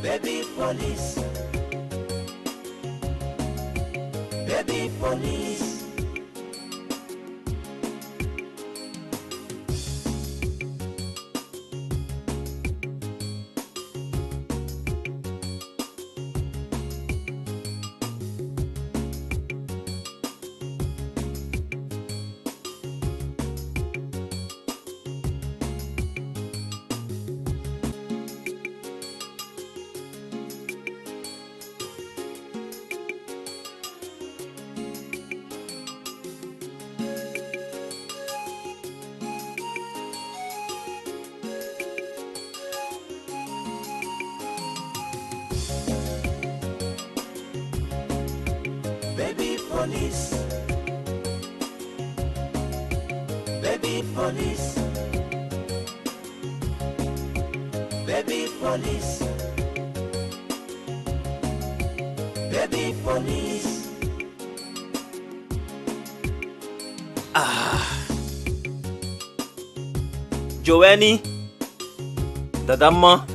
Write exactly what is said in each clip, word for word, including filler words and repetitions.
Baby police. Baby police. Baby police. Baby police. Baby police. Baby police. Ah. Joweni. Dada mma.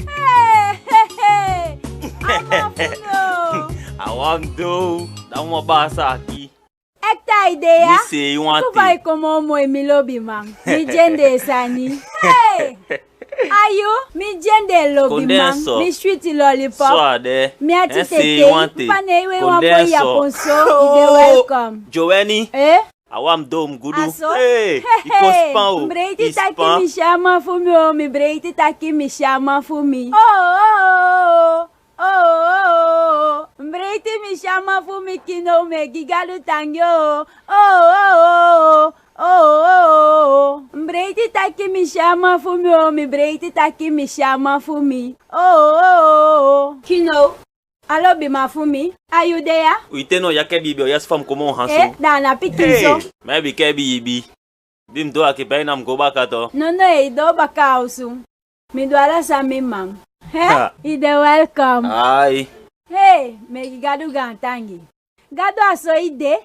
Hey, hey, hey. A man fu mi o. A wan doo. Da wan baasa aki. Ekta idea. Mi seei wan ten. Fu fa i kon moo moi, mi lobiman. Mi dyendee sani. Hey! A yu, mi dyendee lobiman. Mi switi lollipop. Mi ati tete. Fa ne i wei wan moi yapon so, i de welkom. Joweni. Eh? A wan doo, mi gudu. Hey, i kon span o. Mi breiti taki mi si a man fu mi o, mi breiti taki mi si a man fu mi. Oh, oh, oh, oh. Oh, oh, oh, oh. Mi breiti mi si a man fu mi, Kino, mi e gi Gadu tangi o. Oh, oh, oh, oh. Oh, oh, oh, oh. Mi breiti taki mi si a man fu mi o, mi breiti taki mi si a man fu mi. Oh, oh, oh, oh. Kino, a lobiman fu mi, a yu de ya? Uite no, ya ke biibi o, ya si fa mi kon moo hansu. Eh, da a na pikinso. Hey, mi abi ke biibi. Di mi doo aki, bai na mi go baka to. Nono, i doo baka a osu. Mi du ala san mi man. He? Ha. I de welkom. Ai. Hei, mi e gi Gadu gaantangi. Gadu, a so i de?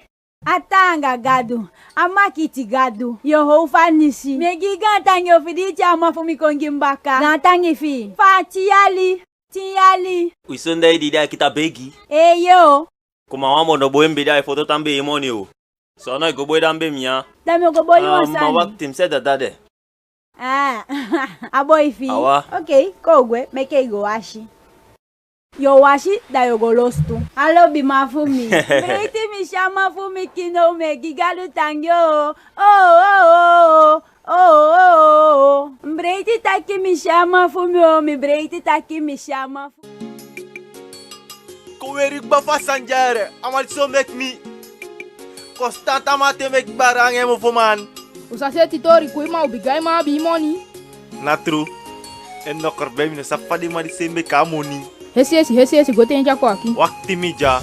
A taanga Gadu, a makiti Gadu, Yehofa Nisi. Mi e gi i gaantangi o, fi di i tyai a man fu mi kon gi mi baka. Gaantangi fi i. Fa a tin yali, tin yali. Wi sonde i di de aki ta begi. Eeye o. Kuma wan mono boi mi be de, ai foto tan be i moni o. So no, i go boi dan be mi ya. Da mi o go boi wan sani. Ma wakti, mi se dada de. Ah, a boi fi i. Awa. Okei, kon u gwe, meke i go wasi. Yo wasi, da yo go losutu. A lobiman fu mi. Mi breiti mi si a man fu mi, Kino, mi e gi Gadu tangi o. Oh, oh, oh, oh. Oh, oh, oh, oh. Mi breiti taki mi si a man fu mi o, mi breiti taki mi si a man fu mi. Kon weri kba fu a sani dya yee, a man disi o meki mi. Kon stan tamaa te meki bari anga en mofoman. U sa seti tori ku i man, u bigin a i man abi i moni. Na tru. En nokobei, mi no sabi fa den man disi e meki a moni. Hesi hesi, hesi hesi, go te en dya kon aki. Wakti mi dya.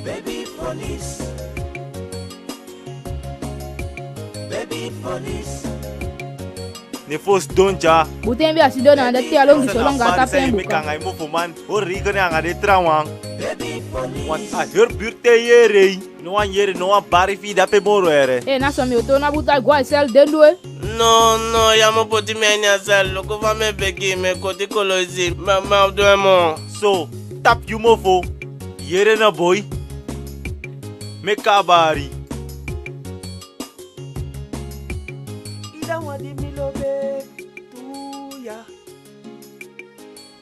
Baby police. Baby police. Ne fosi don dya. Buten be a sidon na anda te a longi so langa a tapu en buka. Meki anga i mofoman. Hori i go ne anga den trawan. Baby police. Want a heri biri te yere i. No wan yere, no wan bari fi i de ape moro yee. Eh, na so mi o toon a buta go a i sel den du e. No, no, ya mu poti mi a ini a sel. Luku fa mi e begi, mi e koti koloisi. Ma, ma du en moo. So, tapu yu mofo. Yere na boi. Meki a bari. I da wan di mi lobi tuu ya.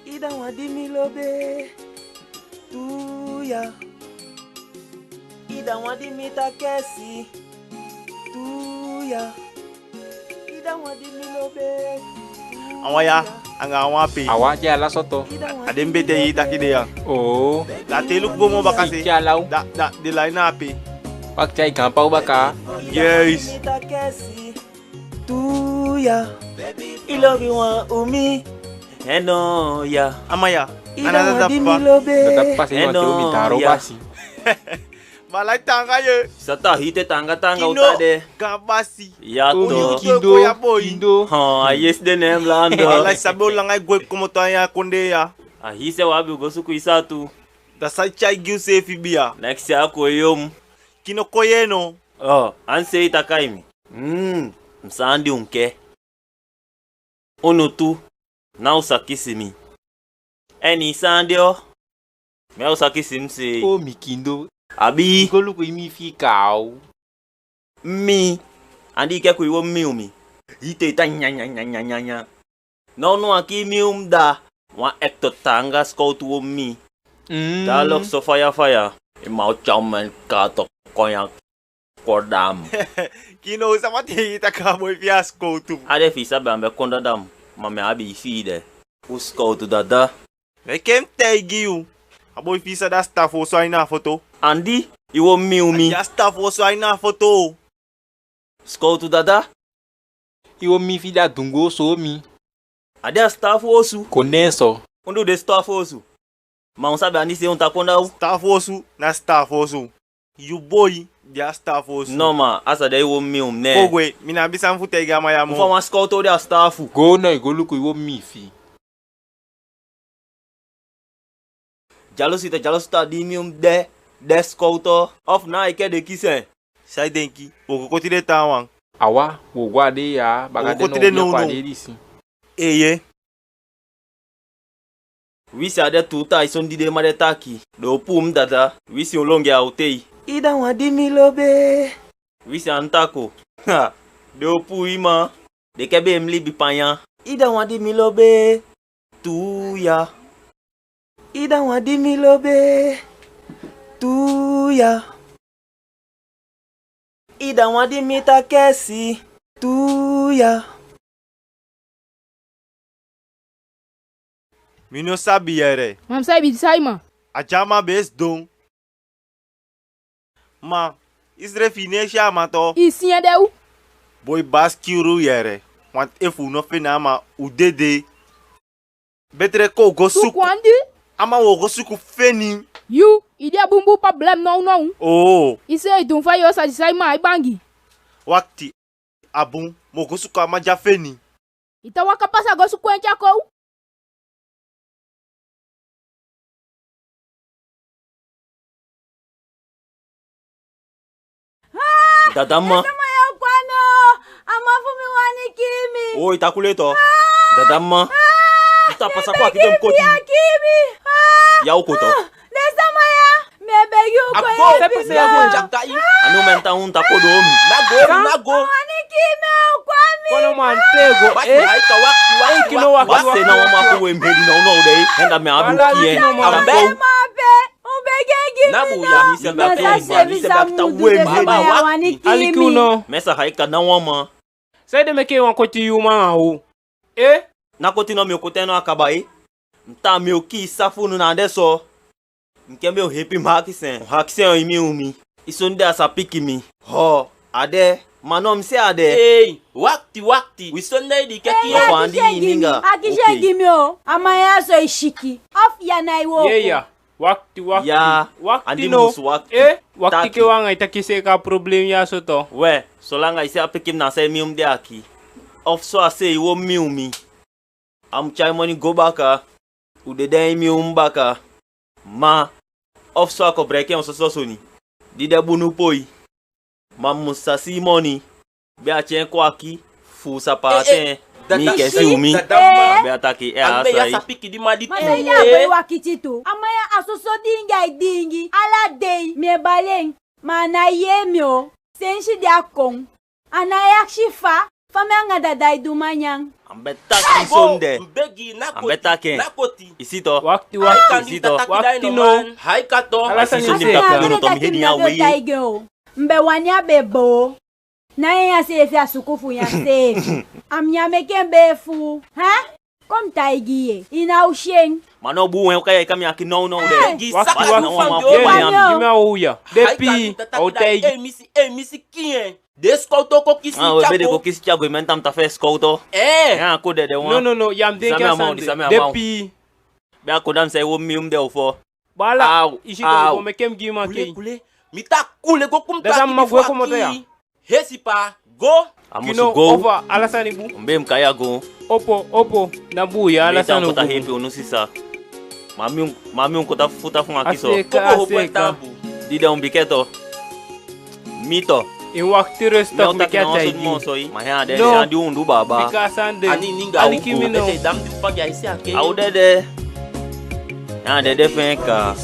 I da wan di mi lobi tuu ya. I da wan di mi taki esi tuu ya. I da wan di mi lobi tuu ya. A wan ya, anga a wan ape. A wan di a la soto. A den bete i taki de ya. Oo. Da te i luku go moo baka se. Da, da, den lai na ape. Wakti, ai kan paw baka. Yes. Tuu ya. I lobi wan u mi. Eno ya. A man ya. I da wan di mi lobi. Dada pasi wan tuu mi taro basi. Ma lai taanga ye. Sata hii te taanga taanga u ta de. Gaan basi. Ya to. Kindo, kindo. Ha, a yesi den ne en blando. Walai, sabi o langa i gwe komoto a ini a kondee ya. A hii se wi abi u go suku i sa tu. Da san i tyai gi useefi bia? Next ya kon yom. Kino kon yee no. Oo, an sei i taki a i mi. Mm, mi sani di u ke. Unu tu, na u sa kisi mi. En i sani de o. Mi a u sa kisi mi sei. O mi kindo. Abi. Go luku i mi fika o. Mi. Andi i ke ku i womi u mi. I te i ta nya nya nya nya nya nya. Nownow a kii mi u mi da. Wan ekto taanga sikowtu womi. Mm. Da lok so faya faya. I ma o tya u men kato konya kodam. Kino, sama taigi i taki a boi fi i a sikowtu? A de fi i sabi a mi be konda dam. Ma mi abi i fi i de. U sikowtu dada. Meke mi taigi yu. A boi fi i sa de a sitaafu osu a ini a foto. Andi, i womi u mi. A de a sitaafu osu a ini a foto. Sikowtu dada. I womi fi i da dungu osu womi. A de a sitaafu osu. Kon de so. Undu de sitaafu osu. Ma u sabi andi sei u ta konda u. Sitaafu osu, na sitaafu osu. Yu boi, de a sitaafu osu. No ma, a sa de i womi u mi ne. Kon gwe, mi ná abi sani fu taigi a man ya moo. Fa wan sikowtu o de a sitaafu. Go na i go luku i womi fi i. Dyalusu i ta dyalusu taki di mi u mi de, de sikowtu. Ofu na i ke de kisi en. San i denki, wo go koti den taawan. Awa, wo go a den ya, baka den no o de nownow. Eeye. Wisi a de tuu taa i soni di den man de taki. Den o puu mi dada. Wisi u longi a u tei. I da wan di mi lobi. Wisi a n tako. Ha. Den o puu i ma. Den ke be mi libi panya. I da wan di mi lobi. Tuu ya. I da wan di mi lobi. Tuu ya. I da wan di mi takesi. Tuu ya. Mi no sabi yee. Ma mi sabi di sai ma. A dyaman be sidon. Ma, i srefi i ná e si a man to. I si en de u. Boi, basi kii u yee. Want efu u no feni a man, u dede. Betre kon u go suku. Suku andi? A man wo go suku feni. Yu, i de a bunbun problem nownow. Oo. I seei dun fa yo sa di sai ma ai bangi. Wakti. A bun, mi o go suku a man dya feni. I ta waka pasa go suku en tya kon. Dada mma. Den sama ya o kon a mi o. A man fu mi wani kii mi. Oo, i ta kule to. Dada mma. I ta pasa kon aki den koti. Ya o kon to. Den sama ya, mi e begi u kon yeepi mi. A no men tan un ta kon doo mi. Na go, na go. A wani kii mi, a o kon a mi. Kono man tego, eh? Wakti, wakti, wakti. Wakti, na wan man kon wei mi hedi nownow de. En da mi abi u kii en. A o kon. Na bun ya, mi seefi abi ta wei mi hedi. Wakti. Aliki u no. Mi sa haika na wan man. Saide meke i wani koti i uman anga u? Eh? Na koti no mi o koti en no a kaba, eh? Mi taa mi o kii sa fu unu na ande so. Mi ke mi o heepi mi akisi en. Akisi en i mi u mi. I soni de a sa piki mi. Ho, a de. Ma no mi se a de. Ei, wakti, wakti. Wi soni de i di ke kii en. Akisi en gi mi o. A man ya so e siki. Ofu ya na i wooko. Yee ya. Wakti, wakti. Ya, wakti andi no. Mi musu wakti. Eh, wakti. Taki. Ke wan anga i taki seeka problem ya so to. We, solanga i si a pikin na se mi u mi de aki. Ofu so a se i womi u mi. A mu tyai moni go baka. U dede a i mi u mi baka. Ma, ofu so a kon breki en soso soni. Di de bunu poi. Ma mi musu sa si i moni. Be a tyai en kon aki, fu u sa paati en. Mi ke si u mi. Be a taki, eh, a sai. Ma saide a boi wakiti tu. A man ya a soso diingi ai diingi. Ala dei, mi e bali en. Ma a ná yee mi o. Sensi di a kon. A ná e akisi fa, fa mi anga dada e du manyan. A mi be taki i soni de. A mi be taki en. I si to. Wakti, wakti. I si to. Wakti no. Ala sani mi taki a mi no to mi hedi ya wei. Mi be wani a be boo. Na en ya seefi a suku fu en ya seefi. A mi ya meke en be fuu. Ha? Kon mi taigi i, i ná o si en. Ma no bun wen u kai ai kami aki nownow de. Wakti, wakti. Gi mi a wowo ya. Depi a o taigi. Ei, mi si, ei, mi si kii en. Den sikowtu o kon kisi tyago. Be den kon kisi tyago, i men tan mi ta fesi sikowtu. Eh. Ya kon dede wan. No, no, no, ya mi denki a sani de. Depi. Be a kon da mi sa i womi u mi de u fo. Baala, i si to, i go meke mi gi i man kei. Kule, kule. Mi ta kule go kon mi ta gi i man kei. Hesi pa, go. A musu go. Kino, ofa, ala sani bun. Mi be mu kai a go. Opo, opo, na bun ya, ala sani o go. Mi ta heepi unu sisa. Ma mi, ma mi un kota futa fu aki so. A seeka, a seeka. Di de un biketo. Mi to. I wakti, rest, mi taki na wan soti moo soi. Ma ya dede, no. San di u du, baba? Bika san de? Ani ninga, aliki mi no. A o dede. Ya dede fenka.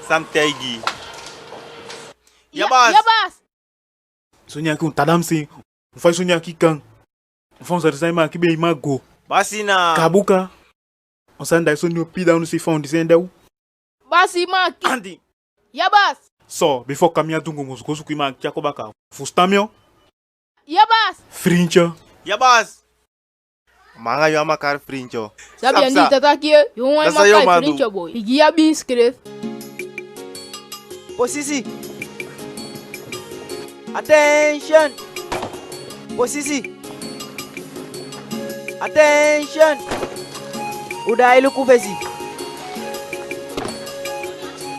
San mi taigi i? Ya, basi. Ya, basi. Soni aki un tadamsi. Un fa i soni aki kan. Un fa un sa de san i maki be i ma go. Basi na. Kabuka. Un sani da i soni o pii da unu si fa un di sende u. Basi, i maki. Andi. Ya, basi. So, bifo kamian dungu musu go suku i maki a ko baka. Fusutan mi o. Ya, basi. Frintyo. Ya, basi. Ma anga yu á man kali frintyo. Sabi andi tata kie, yu wan man kali frintyo boi. Bigi ya biskrefi. Posisi. Attention. Posisi. Attention. U daai luku fesi.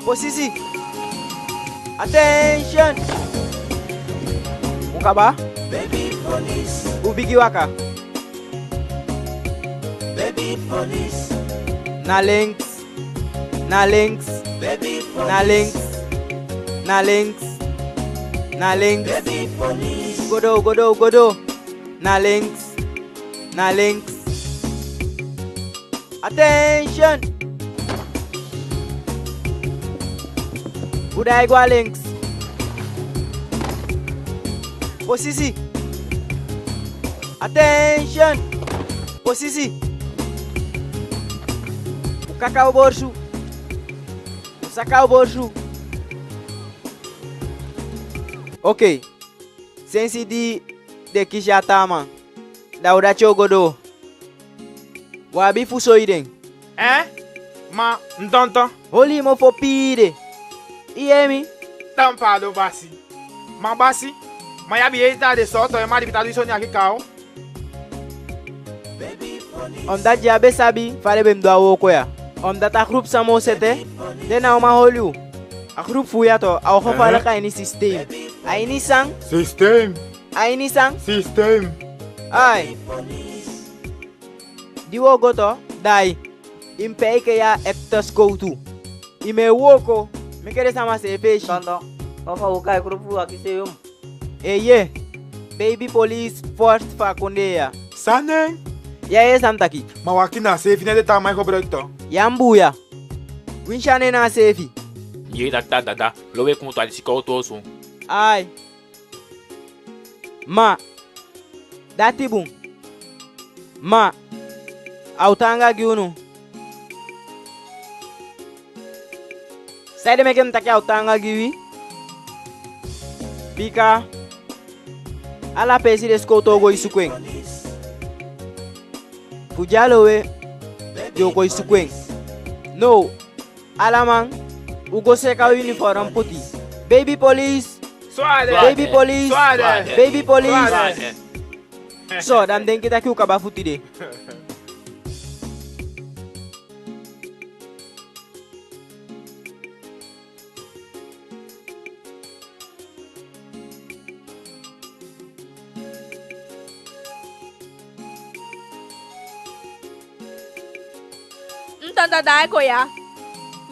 Posisi. Attention. U kaba. U bigi waka. Na links. Na links. Na links. Na links. Na links. Go doo, go doo, go doo. Na links. Na links. Attention! U daai go a links. Posisi. Attention! Posisi. U kaka u borsu. U saka u borsu. Okei. Sensi di den kisi a taa man, da u dati o go doo. U abi fu soi den. Eh? Ma, mi tonton. Oli i mofu pii de. I yee mi? Tan paadon, basi. Ma basi, ma ya be yee taa den sooto, ya ma di be ta du i soni aki kaa o. Omdat ya be sabi fa den be mu du a wooko ya. Omdat a grupu san mi o sete, den ná o man oli u. A grupu fu u ya tu, a o gevaarlijk a ini systeem. A ini san? Systeem. A ini san? Systeem. Ai. Di u o go tu, da i mu pee enke ya a echte sikowtu. I mu e wooko, meke den sama seefi e si. Tonton, fa u o kai grupu fu u aki seefi? Eeye, Baby Police Force fu a kondee ya. San nen? Ya yee san mi taki? Ma wakti, na a seefi nen den taa man e gebruik tu. Ya mu buuya. Winsi a nen na a seefi. Yee, dati a dada, lo we kon tu a di sikowtu osu. Ai. Ma, dati bun. Ma, a o taanga gi unu. Saide meke mi taki a o taanga gi wi? Bika ala peesi den sikowtu o go e suku en. Fu di a lo we, den o go e suku en. Now, ala man, u go seeka u uniform poti. Baby Police. Baby Police. Baby Police. So, da mi denki taki u kaba fu tide. Mi tonton, da i kon ya.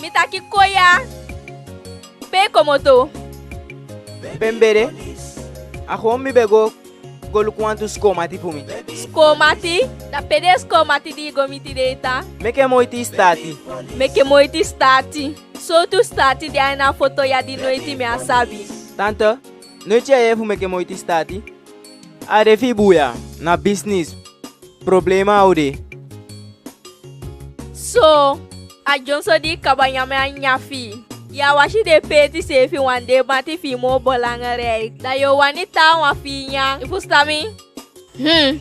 Mi taki kon ya. Pe i komoto? Pe mi be de? A gewoon mi be go, go luku wantu sikoo mati fu mi. Sikoo mati? Da pe den sikoo mati di i go miti de tan? Meke moiti i sitaati. Meke moiti i sitaati? Sowtu sitaati de a ini a foto ya di noiti mi á sabi? Tante, noiti ya yee fu meke moiti sitaati? A de fi i buuya, na bisinisi. Problema a o de. So, a dyonson di i kaba nyan mi a nyan fi i. Ya wasi den peeti seefi wan dee mati fi i moo belangrijk. Da yo wani taawan fi i nyan, i fusutan mi? Hmm.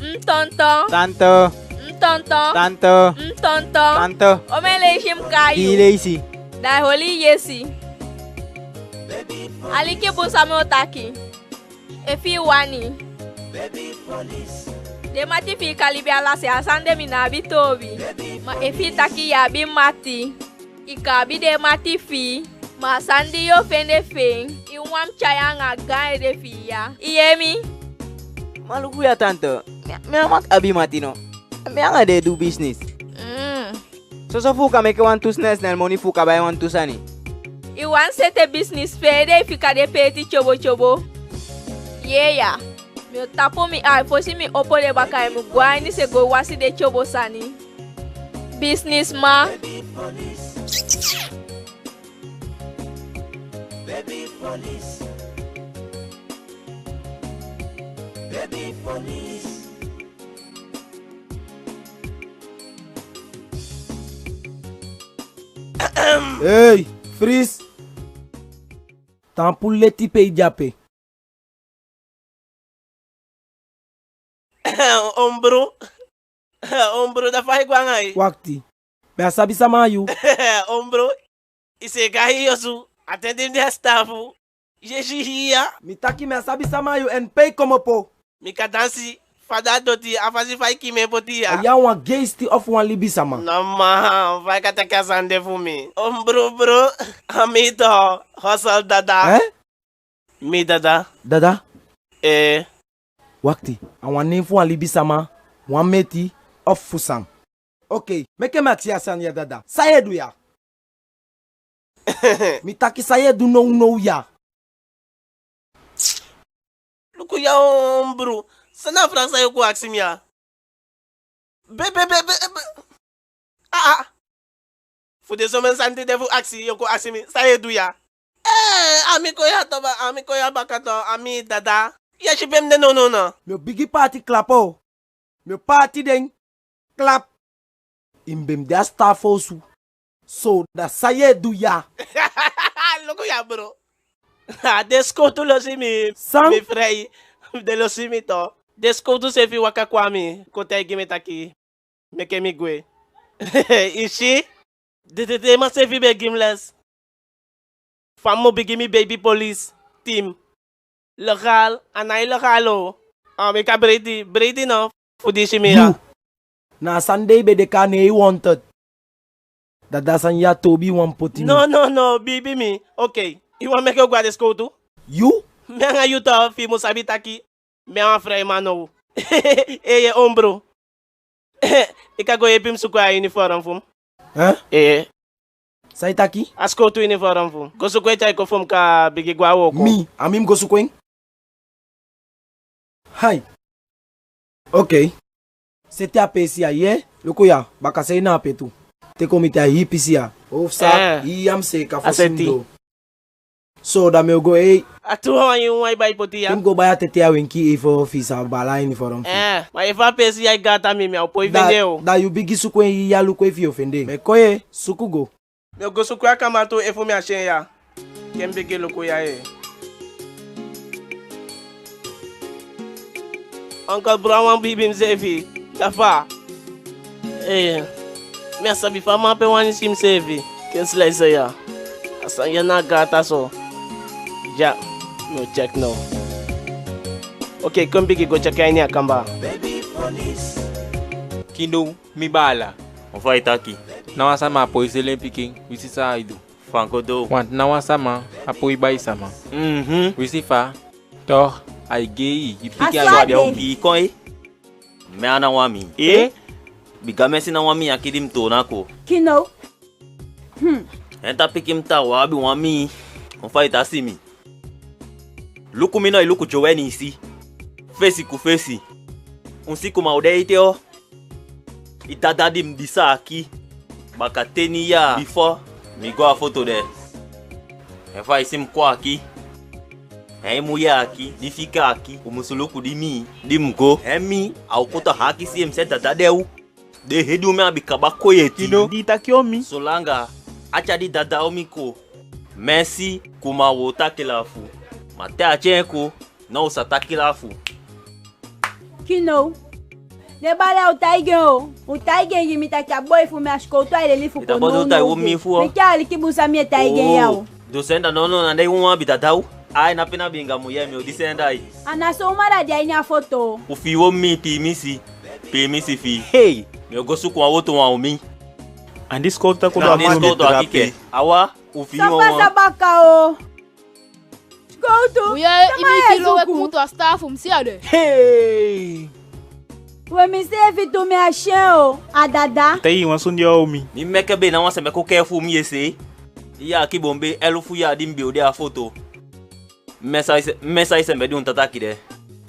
Mi tonton. Tante. Mi tonton. Tante. Mi tonton. Tante. Omen leisi mi kai yu? Dii leisi. Da i holi i yesi. Aliki bun san mi o taki. Efi i wani. Den mati fi i kan libi ala se, a sani de mi ná abi toobi. Ma efi i taki i abi mati, i kan abi den mati fi i, ma a sani di yo fende fi en, i wawan mu tyai anga gaan ede fi i ya. I yee mi? Ma luku ya tante, mi, mi á man abi mati no. Mi anga den e du bisinisi. Mm. Soso fu u kan meke wantu snel snel moni fu u kan bai wantu sani. I wani sete bisinisi fi i, ede i fika den peeti tyobo tyobo. Yee ya. Mi o tapu mi ain fosi mi opo den baka, i mu go a ini se go wasi den tyobo sani. Bisinisiman. Ei, fris! Taampu leti pe i de ape. Ombru. Ombru, da fa i go anga i? Wakti. Mi á sabi sama a yu. Ombru, i seeka hii osu. A ten di mi de a sitaafu, yesi hii ya. Mi taki mi á sabi sama a yu, en pe i komopo. Mi kan dansi. Fa da a doti, a fasi fa i kii mi e poti ya. A yu a wan geisti ofu wan libisama? No man, fa i kan taki a sani de fu mi? Ombru bru, a mi to, Hustle Dada. Eh? Mi Dada. Dada? Eh. Wakti, a wan nen fu wan libisama, wan meti, ofu san? Okei, meke mi akisi a sani ya, Dada. San ye du ya? Mi taki san ye du nownow ya? Luku ya, Ombru. San na a vraag san yo kon akisi mi ya? Be, be, be, be, be. Ah, ah. Fu den somen sani di de fu akisi, yo kon akisi mi san ye du ya? Eh, a mi kon ya to ba, a mi kon ya baka to, a mi Dada. Ye si pe mi de nownow na? Mi o bigin paati klap o. Mi o paati den klap. I be mu de a sitaafu osu. So, da san ye du ya? Luku ya, bro. Den sikowtu losi mi. San? Mi frei. Den losi mi to. Den sikowtu seefi waka kon a mi, kon taigi mi taki meke mi gwe. I si? Den, den, den man seefi be gi mi les. Fa mi mu bigin mi beibi polisi tim. Legal, a nái legal o. A mi kan breiti, breiti no, fu disi mi ya. Yu. Na a sani de i be de kaa, ne i wanted. Dada, a sani ya toobi i wani poti mi. No, no, no, biibi mi. Okei. I wani meke u go a den sikowtu? Yu? Mi anga yu to, fi i mu sabi taki mi a wan freiman now. Ee, Ombru. I kan go yeepi mi suku a uniform fu mi. Hè? Ee. San i taki? A sikowtu uniform fu mi. Go suku en tyai kon fu mi kan bigin go a wooko. Mi, a mi mu go suku en? Hai. Okei. Seti a peesi ya, yee? Luku ya, bakasei na ape tu. Te kon miti a hii pisi ya. Ofu san, eh, hii ya mi seeka fosi mi doo. So, da mi o go, ei. A tu wan yu wani bai poti ya? Fi mi go bai a tete a wenki ei fo fi i sa baala a uniform fi i. Eh, ma efu a peesi ya e gaata mi, mi á o poi fende en o. Da yu bigin suku en hii ya, luku efi yo fende en. Mi e kon yee, suku go. Mi o go suku a kamba tu efu mi á si en ya. Ke mi bigin luku ya, yee. Onkel Bru á wani biibi mi seefi. Da fa? Ee, mi á sabi fa a man ape wani si mi seefi. Ke mi seleisi ya. A sani ya na gaata so. Ya, mi o check now. Okei, kon bigin go check a ini a kamba. Kindo, mi baala. On fa i taki? Na wan sama á poi seli en pikin, wi si san ai du. Fa a go du? Want na wan sama á poi bai sama. Mhm. Wi si fa? Toch, ai gei, i pikin ai... A so a de. Ai pii kon, e? Mi a ná wan mi. E? Bika mi si na wan mi aki di mi toona kon. Kindo. Hmm. En ta pikin mi ta wan abi wan mi. On fa i ta si mi? Luku mi no, i luku Joweni i si. Fesi ku fesi. Un si kuma u de ete o. I dada di mi disa aki. Baka teni yaa bifo mi go a foto de. En fa i si mi kon aki. En i muyee aki, di fika aki, u musu luku di mi, di mi go. En mi, a o koti a akisi en mi se dada de u. Den hedi u mi abi kaba kon eti. Kindo, di i taki o mi. Solanga a tyai di dada u mi kon. Mesi, kuma wo taki lafu. Ma te a tyai en kon, now u sa taki lafu. Kindo. Den baala, u taigi en o. U taigi en gi mi taki a boi fu mi a sikowtu ai leli fu kon nownow. Meke a aliki bun san mi e taigi en ya o. Dus en da nownow na den i wawan abi dada u. Ai, na pe na be anga mujee, mi o disi en da i. A ná so uman da de a ini a foto. U fii womi mi, piimisi. Piimisi fii. Hei. Mi o go suku wan woto wan u mi. Andi sikowtu taki u... Na andi sikowtu aki ke. Awa, u fii wan wan. San pasa baka o? Sikowtu. Mujee, i mi fii tu we kumutu a sitaafu, mi si a de. Hei. We, mi seefi tu mi á si en o, a dada. Taigi wan soni ya u mi. Mi meke be na wan sembe kon kee fu mi yesi. I ya aki bon be elufu ya di mi be o de a foto. Mi sa i se... mi sa i sembe di u ta taki de.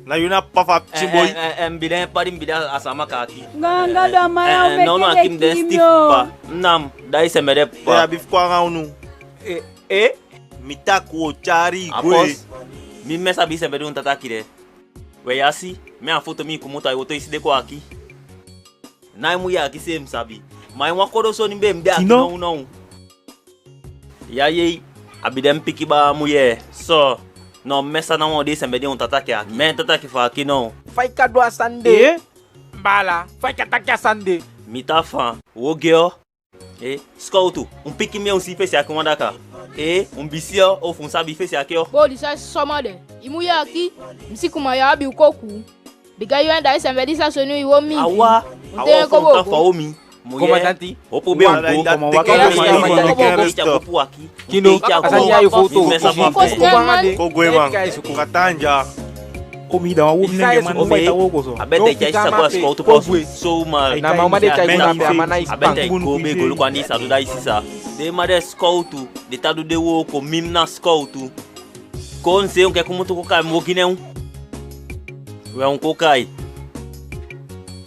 Na yu na papa pikin boi. Eh, eh, eh, mi be de en padi, mi be de a sama kaaki. Ganga da maya. Eh, eh, no, no, aki mi de en stief papa. Na mi da i sembe de papa. Eh, a be fu kon anga unu. Eh, eh. Mi taki u o tyari i gwe. Mi, mi sabi i sembe di u ta taki de. We ya si, mi a foto mi kumutu a i woto i si de kon aki. Na i mujee aki seefi mi sabi. Ma i wan kodo soni be mi de aki nownow. Ya yee, a be de mi pikin baa mujee. So, no, mi sa na wan de sembe di u ta taki aki. Mi ta taki fu aki now. Fa i kan du a sani de? Eh? Baala, fa i kan taki a sani de? Mi ta fan. Wo gi o. Eh, sikowtu, un pikin mi e un si fesi aki wan daka. Eh, un be si o, ofu un sabi fesi aki o. Bo, disi a sama de. I mujee aki, mi si kuma ya abi u koku. Bika yu en da i sembe di sa soni i womi. Awa, awa, ofu un ta fa womi. Mujee, komandanti. Opo be un go. Komandanti, komandanti. Kindo, a sani ya yu foto. Kon gwe man. Katanja. Omi, da wan womi nenge man, fa i ta wooko so? A bete i tyai sisa go a sikowtu posu. So man. Na mama de kai na be a man na i span. A bete i go be go luku andi sa du da i sisa. Den man de sikowtu, den ta du den wooko, mi mi na sikowtu. Kon se un ke kumutu kon kai mi wooko gi nen. We un kon kai.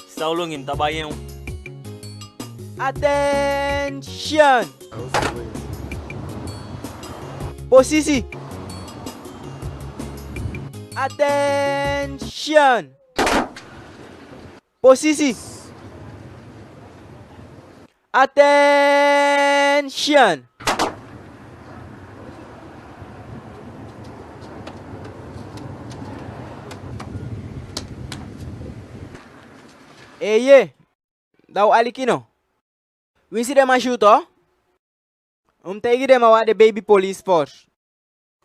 San u longi mi ta bai en. Attention! Posisi. Attention! Posisi. Attention! Eeye. Da u aliki no. Winsi den man syutu, un mu taigi den man wi a de baby police force.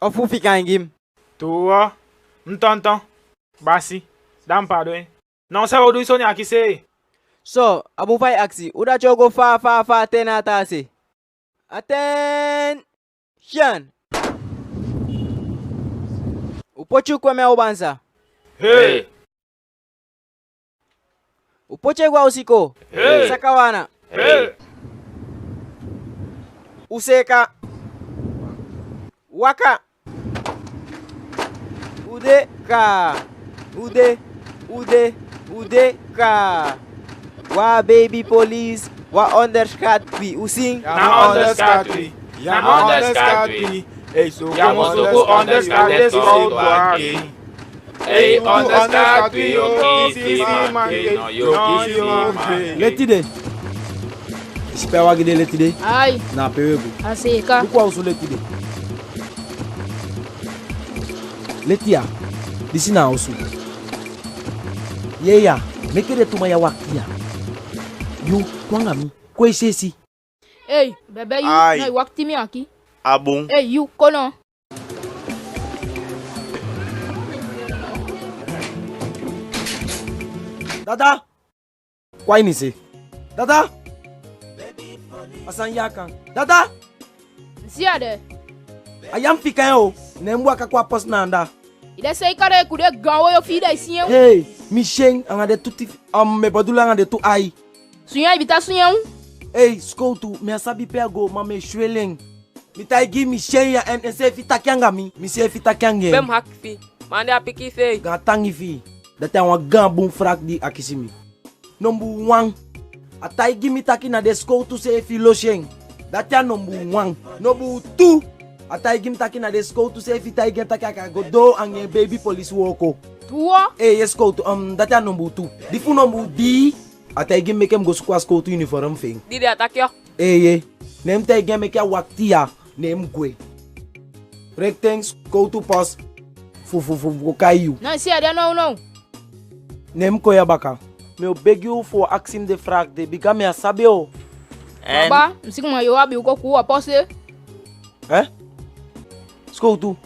Ofu fika en gi mi. Tuwo, mi tonton, basi, da mi paadon en. Noo san u o du i soni aki seei. So, a bun fa i akisi, u dati o go faa faa faa te na a taa se. Attention! U poti u kome a u bansa. Hei! U poti e go a u sikoo. Hei! Saka wan ana. Hei! U seeka. Waka. U de kaa. U de, u de, u de kaa. Wi a baby police, wi á onderschat wi, u si. Ná onderschat wi. Ná onderschat wi. Ei, so ya mu suku onderschat den sikowtu aki. Ei, onderschat wi, yo kisi man, no, yo kisi man. Leti de. I si pe a wagi de leti de? Ai. Na ape we go. A seeka. Luku a osu leti de. Leti ya. Disi na a osu. Yee ya, meke den tu man ya wakiti ya. Yu, kon anga mi. Kon e si. Ei, bebe, yu, ai, na i wakiti mi aki. A bun. Ei, yu, kon no. Dada! Kon a ini se. Dada! A sani ya kan. Dada! Mi si a de. A ya mi fika en o. Ne mi waka kon a posi na anda. I de seeka de ku de gaan woyo fi i de si en? Hei, mi si en anga den tu ti, um, mi e bedoel anga den tu ai. Sunya, i bi ta sunya u? Ei, sikowtu, mi á sabi pe a go, ma mi e sweli en. Mi taigi i mi si en ya, en, enseefi taki anga mi, mi seefi taki anga en. Pe mi haki fi i, ma andi a piki i fei. Gaantangi fi i. Dati a wan gaan bun vraag di i akisi mi. Nombuu wan, a taigi mi taki na den sikowtu seefi losi en. Dati a nombuu wan. Nombuu tu, a taigi mi taki na den sikowtu seefi taigi en taki a kan go doo anga en baby police wooko. Tuwo? Eeye sikowtu, um, dati a nombuu tu. Di fu nombuu dii, a taigi mi meke mi go suku a sikowtu uniform fi en. Di de a taki yo? Eeye. Ne mi taigi en meke a wakiti ya, ne mi gwe. Rekten sikowtu posi fu, fu, fu, fu go kai yu. Na i si a de nownow. Ne mi kon ya baka. Mi o begi u fu akisi mi den vraag de, bika mi á sabi o. Baba, mi si kuma yu abi u koku a posi. Eh? Sikowtu.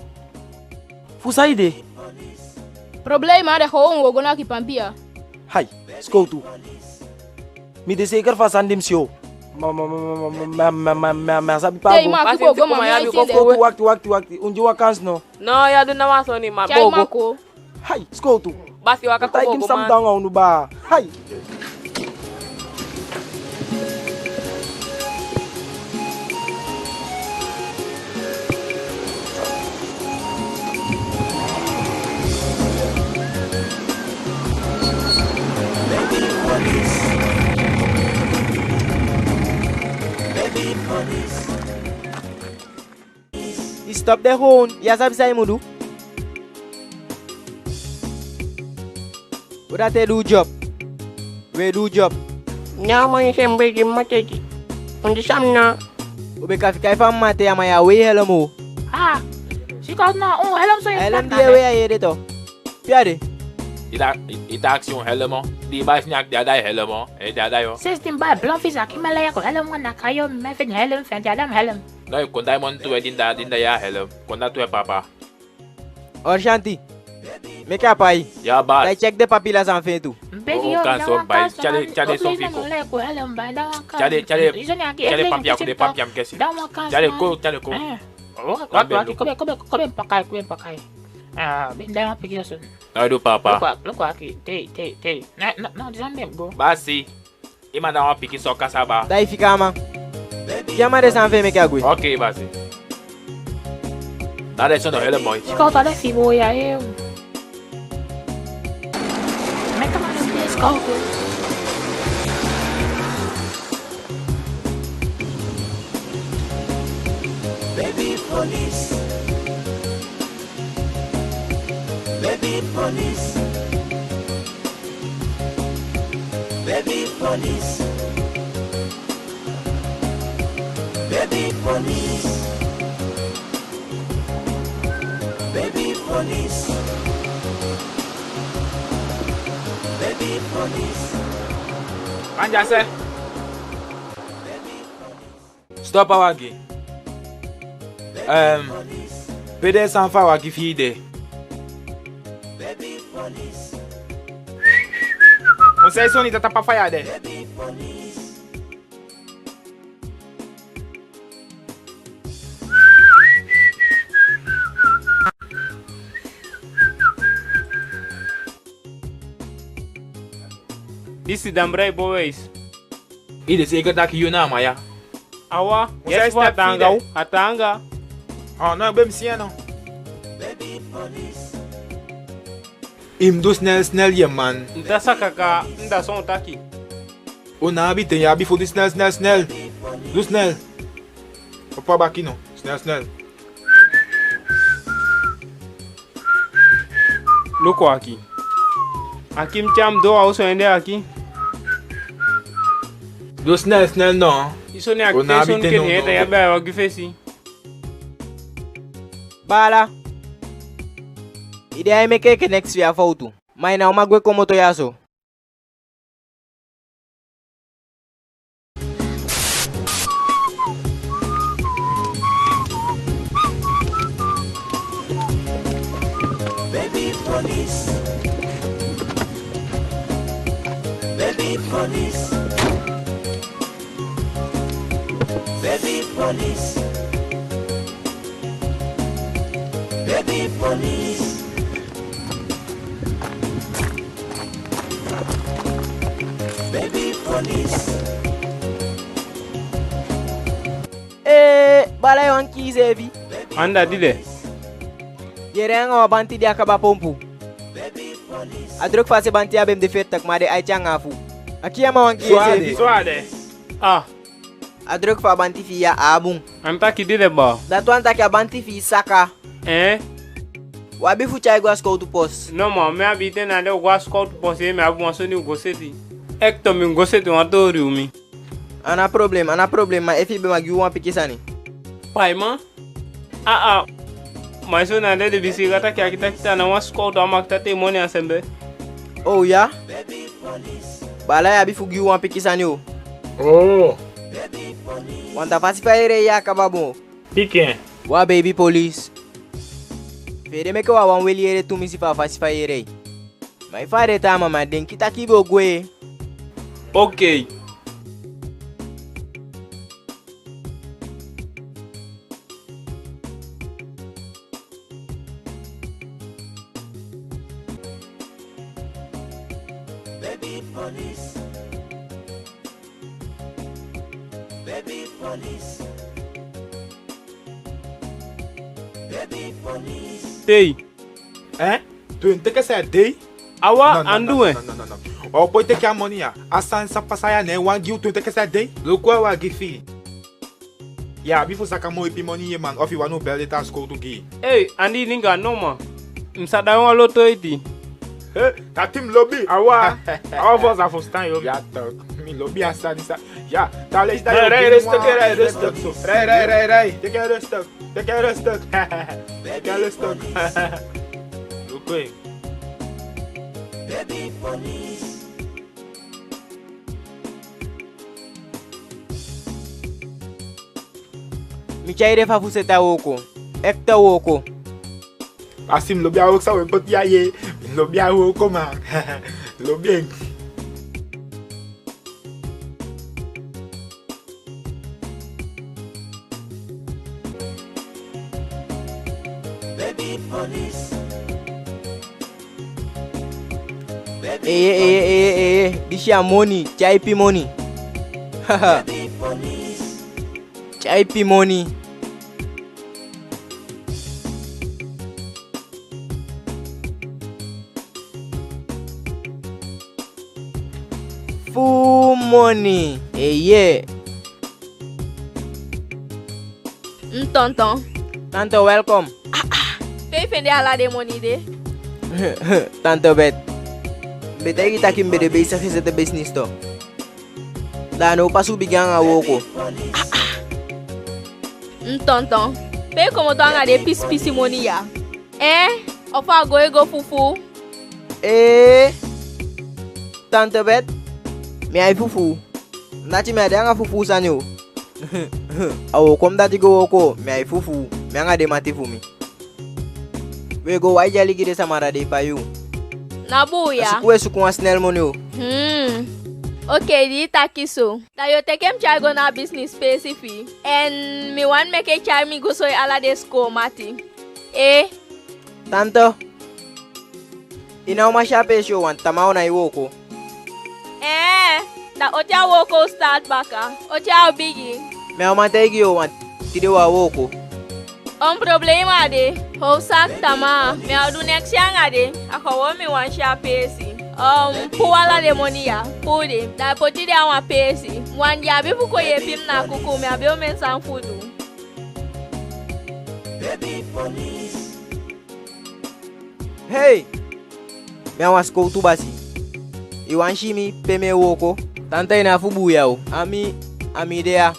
Fu saide? Problema de, kon u go na Aki Pampi ya. Hai, sikowtu. Mi de seiker fu a sani di mi si o. Ma, ma, ma, mi á sabi pe a go. Tei, ma, basi, kon u go, ma, mi á e si en. Sikowtu, wakiti, wakiti, wakiti. Un gi wan kansi no. No, ya du na wan soni, ma. Tyai, go, ma, go. Hai, sikowtu. Basi, waka, kon u go, man. Taigi mi san mi du anga unu, baa. Hai. I stop de gewoon, ya sabi san i mu du. U dati e du u job. We du u job. Na man, i si en begi mateki. Un di san mi na. U be kan fika i fa mi mate ya, ma ya wei helm o. Ah, sikowtu, na un helm so. Helm di i e wei a i ede to. Pe a de? I ta, i, i ta akisi un helm o. Di i bai fini aki, di a da i helm o. E, di a da yo. Sensi di mi bai blon fisi aki, mi e lei kon helm wan naka yo, mi e feni helm fi en, di a da mi helm. No, i kon da i moni tu e, di i da, di i da ya helm. Kon da tu e, papa. Orsanti. Meke a pai. Ya, basi. Da i tyeki den papila san fi en tu. Mi begi yo, mi o kan so bai. Tyai den, tyai den son fi i kon. Tyai den, tyai den, tyai den papila kon, den papila mi kesi. Tyai den kon, tyai den kon. Eh. Wakiti, wakiti, kon be, kon be, kon be paka i, kon be paka i. Ah, be da wan pikin so. Na du, papa. Luku, luku aki, tei, tei, tei. Na, na, na, di san be go. Basi. I man, da wan pikin so kasaba. Da i fika a man. Gi a man den san fi en meke a gwe. Oke, basi. Da den so no help moi. Sikowtu, a de fi boi ya, eh. Meke a man den sikowtu. Baby police. Baby police. Baby police. Baby police. Baby police. Baby police. Anja se. Stop a wagi. Ehm, pe den sani fu a wagi fi i de? Un sai soni ta tapa faya de. Disi Dambrai Boys. I de seiker taki yu na a man ya? Awa, yes, a taanga, a taanga. Oh, no, be mi si en no. I mu du snel snel, ye man. Mi ta saka kaa, mi da son taki. U ná abi ten, yu abi fu du snel snel snel. Du snel. Opo a baki no, snel snel. Luku aki. Aki, mi tyai mi doo a osu ende aki. Du snel snel no. I soni aki, te soni keni ete ya be a wagi fesi. Baala. I de ai meke enke neks fi a fowtu. Ma i ná o man gwe komoto ya so. Baby police. Baby police. Baby police. Baby police. Baby police. Ee, baala, yu wani kii iseefi? Anda di de? Yee, anga wan banti di a kaba pompu. A druk fu a se banti ya be mu de feti taki, ma den aiti anga afu. A kii a man wani kii iseefi. Suade. Ah. A druk fu a banti fi i ya á bun. A taki di de baa? Dati wani taki a banti fi i saka. Eh? U abi fu tyai go a sikowtu posi. No man, mi abi ten na de u go a sikowtu posi, mi abi wan soni u go seti. Ekto mi go seti wan toori u mi. A ná problem, a ná problem, ma efi i be man gi u wan pikin sani. Paiman? Ah, ah. Ma i soni a de de bisi gata ki aki taki ta na wan sikowtu a makiti te moni a sembe. Oh ya? Baala, yu abi fu gi u wan pikin sani o. Oh. Wanta fasi fa i yee ya kaba bun. Pikin. Wan baby police. Pe i de meke u á wani weli yee tumisi fu a fasi fa i yee. Ma efu a de taa, ma mi á denki taki i be o gwe. Okei. Tei. Eh? Twenti kesi a dei? Awa, no, no, andu no, we. No, no, no, no. Wa o poi teke a moni ya. A sani san pasa ya, ne wan gi u twenti kesi a dei. Luku a wagi fi i. Ya abi fu saka moo ipi moni ye, man, ofu i wani u beli taa sikowtu gi i. Ei, andi i dinga no, man. Mi sa daai wan loto eti. He, dati mi lobi. Awa. Awa, fosi a fusutan yu. Ya, tok. Mi lobi a sani sa. Ya, taa leisi da... Rei, yu rei, gi mi wan respect, rei, respect. Rei, rei, rei, rei. Teke respect. Teke respect. Teke respect. Luku en. Mi tyai de fa fu seti a wooko. Ekte wooko. Basi, mi lobi a wooko san we poti ya ye. Mi lobi a wooko, man. Lobi en. Eye, eye, eye, eye, disi a moni, tyaipi moni. Haha. Tyaipi moni. Fuu moni, eye. Mm, tonton. Tante, welkom. Ah, ah. Pe i fende ala den moni de? Tante Bet, mi be taigi i taki mi be de bezig e seti bisinisi, to. Da a now pasi u bigin anga wooko. Ah, ah. Mm, tonton, pe i komoto anga den pisipisi moni ya? Eh, ofu a go e go fufuu? Eh, Tante Bet, mi á e fufuu. Dati mi á de anga fufuu sani o. A wooko mi dati go wooko, mi á e fufuu. Mi anga den mati fu mi. We go wai dyali gi den sama, da den e pai u. Na bun ya. A suku we suku wan snel moni o. Hmm. Okei, di i taki so. Da yo teke mi tyai go na a bisinisi peesi fi i. En mi wani meke i tyai mi go soi ala den sikoo mati. Eh. Tante, i ná o man si a peesi o, want tamaa u nái wooko. Eh, da oti a wooko o start baka? Oti a o bigin? Mi á o man taigi i o, want tide u á wooko. On problema de, hoofdzaak tamaa, mi á o du neks anga den, a gewoon mi wani si a peesi. Um, puu ala den moni ya, puu den, da poti den a wan peesi. Wan di abi fu kon yeepi mi na kuku, mi abi omen sani fu du. Hei! Mi a wan sikowtu basi. I wani si mi pe mi e wooko? Tante, i ná fu buuya o. A mi, a mi de ya.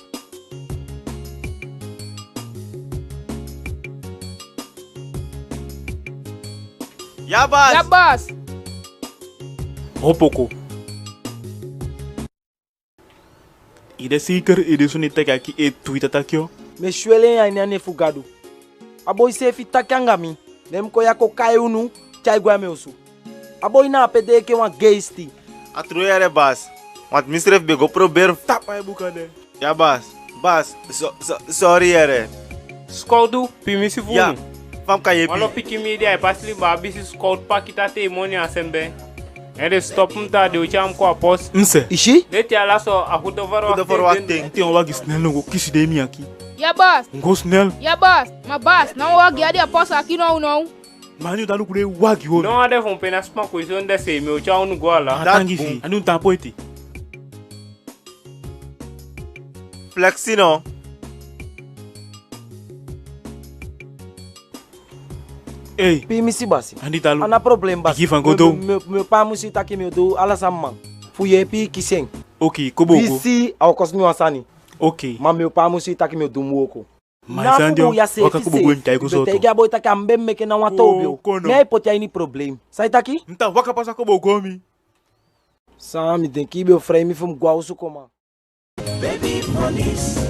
Ya basi. Ya basi. Opo kon. I de seiker i de soni taki a kii e twita taki o? Mi e sweli en a ini a nen fu Gadu. A boi seefi taki anga mi, ne mi kon ya kon kai unu, tyai gwe a mi osu. A boi na ape de enke wan geisti. A truu yee basi, want mi srefi be go proberi fu tapu a buka de. Ya basi, basi, so, so, sorry yee. Sikowtu, pimisi fu unu. Fa mi kan yeepi? Wan pikin mi de, ai pasi liba a bisi sikowtu pakiti a tei moni a sembe. En den stop mi taa, den o tyai mi kon a posi. Mi si. I si? Neti ala so a kudo foro wakti. Kudo foro wakti. Te wan wagi snel no go kisi den mi aki. Ya basi. Go snel. Ya basi. Ma basi, na wan wagi a de a posi aki nownow. Ma a nyun ta luku den wagi o. No, a de fu mi pe na sma kon i si on de se mi o tyai unu go ala. A tangi fi i. A nyun ta poiti. Flexi no. Ei. Pimisi basi. Andi talu. A ná problem basi. Bigi fan go dow. Mi, mi, mi o paamusi taki mi o du ala san mi man fu yeepi i kisi en. Okei, kobo go. Pisi a o kosi mi wan sani. Okei. Ma mi o paamusi taki mi o du mi wooko. Ma i sani o, waka kobo go, mi taigi i so. Be taigi a boi taki a mi be meke na wan toobi o. Mi á e poti a ini problem. San i taki? Mi ta waka pasa kobo go mi. San, mi denki i be o frei mi fu mi go a osu kon man. Baby police.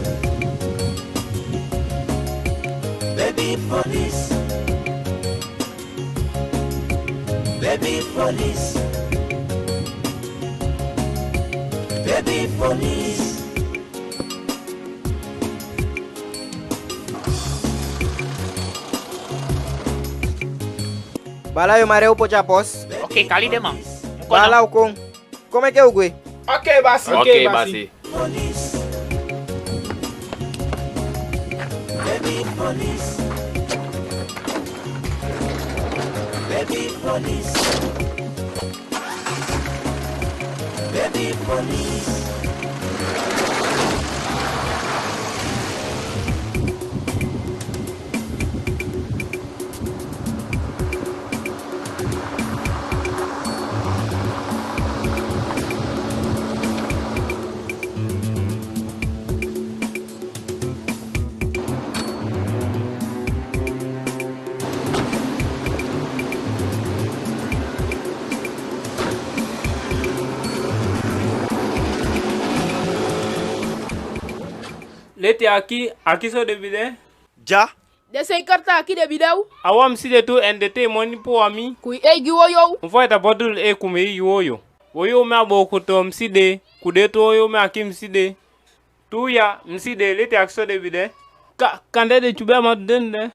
Baby police. Baby police. Baby police. Baala, yo mari u poti a pos. Oke, kali den man. Baala, u kon. Kon meke u gwe. Oke, basi. Oke, basi. Police. Baby police. Baby police. Baby police. Leti aki, aki so de bi de. Ja. Den seikati aki de bi de u. A wan mi si de tu, en den tei moni puu a mi. Ku i eigi woyo. Un fa i ta botulu e ku mi eigi woyo. Woyo mi a booko tu mi si de, ku de tu woyo mi aki mi si de. Tu ya, mi si de, leti aki so de bi de. Ka, kande den tyubi a man tu den de.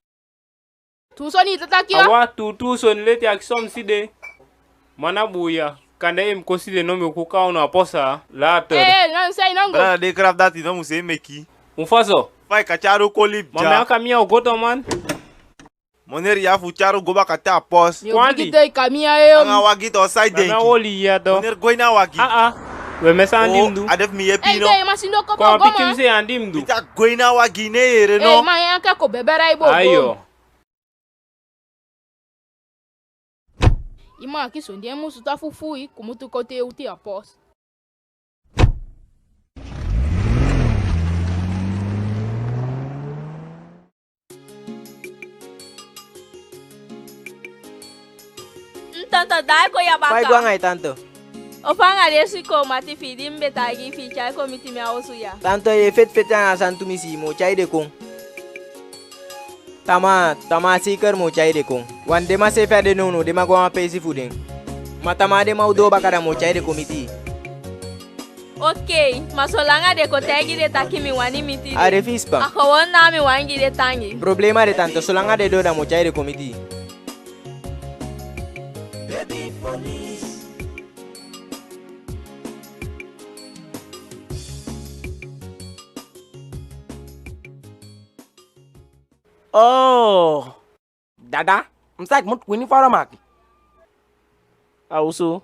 Tu soni i ta taki ya? Awa, tu, tu soni leti aki so mi si de. Ma na buuya, kande i mu kon si de no mi o kon kaa unu a posa, later. Eh, eh, no, mi sei no go. Brada, den grafu dati no mu sei meki. Un fa so? Fa i kan tyai u kon libi dya. Ma mi a kamian o go to man. Meneer, ya fu tyai u go baka te a pos. Mi o bigin tei kamian, eh. Anga wagi to, saide. Ma mi a oli ya to. Meneer, go ini a wagi. Ah, ah. We, mi e san di mi du. A de fu mi yepi no. Kon a piki mi se an di mi du. Mi taki go ini a wagi, i ná e yere no. Eh, ma ya ke ko bebera i bo. Ayo. I man aki so di en musu ta fufuu i kumutu kon tei u te a pos. Tanto, da i kon ya baka. Fa i go anga i tanto? O fa anga den sikoo mati fi i di mi be taigi i fi i tyai kon miti mi a osu ya. Tanto, ye feti feti anga a sani tumisi, mi o tyai den kon. Tamaa, tamaa seiker mi o tyai den kon. Want den man seefi á de nownow, den man go a wan peesi fu den. Ma tamaa den man o doo baka, da mi o tyai den kon miti i. Okei, ma solanga den kon, taigi den taki mi wani miti den. A de fi i span. A gewoon na mi wani gi den tangi. Problema de tanto, solanga den doo da mi o tyai den kon miti i. Oo. Dada, mi sa enke mi mu taki uniform aki. A osu.